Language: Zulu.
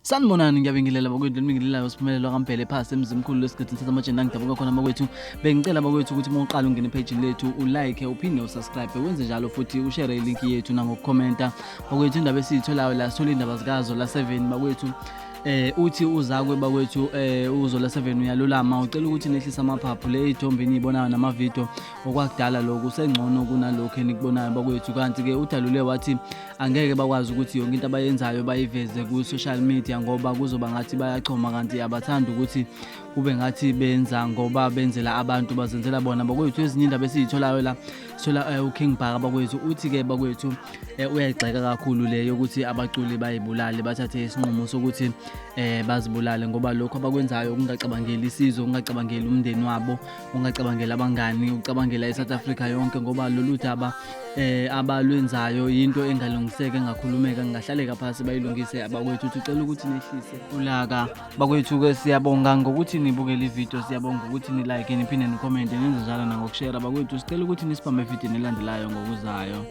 Sanibonani, ngiyabingelela bakwethu, nibingelelayo Siphumelelo kaMbhele phasi emzimkhulu lesigodini saseMatsheni la ngidabuka khona bakwethu. Bengicela bakwethu ukuthi uma uqala ungena ephejini lethu ulike uphinde usubscribe, wenze njalo futhi ushare ilink yethu nangokukhomenta bakwethu. Indaba esiyitholayo la, sithola indaba zikaZola 7 bakwethu. Uthi uzakwe bakwethu, uZola 7 uyalulama, ucela ukuthi nehlise amaphaphu. Le ithombe eniyibonayo namavidiyo okwakudala, lokhu usengcono kunalokhu enikubonayo bakwethu. Kanti-ke udalule wathi angeke bakwazi ukuthi yonke into abayenzayo bayiveze ku-social media ngoba kuzoba ngathi bayachoma, kanti abathandi ukuthi kube ngathi benza ngoba benzela abantu, bazenzela bona bakwethu. Ezinye indaba esiyitholayo la, sithola uKing Bhaka bakwethu, uthi-ke bakwethu uyayigxeka kakhulu le yokuthi abaculi bayibulale, bathathe isinqumo sokuthi bazibulale, ngoba lokho abakwenzayo kungacabangeli isizwe, kungacabangeli umndeni wabo, ungacabangeli abangani, ucabangela iSouth Africa yonke, ngoba lolu daba abalwenzayo yinto engalungiseka, engakhulumeka, ngingahlaleka phasi bayilungise abakwethu. Uthi ucela ukuthi nehlise ulaka bakwethu-ke. Siyabonga ngokuthi nibukele ividiyo, siyabonga ukuthi ni-like niphinde nikhomente, nenze njalo nangokushera bakwethu. Sicela ukuthi nisibambe evidiyweni elandelayo ngokuzayo.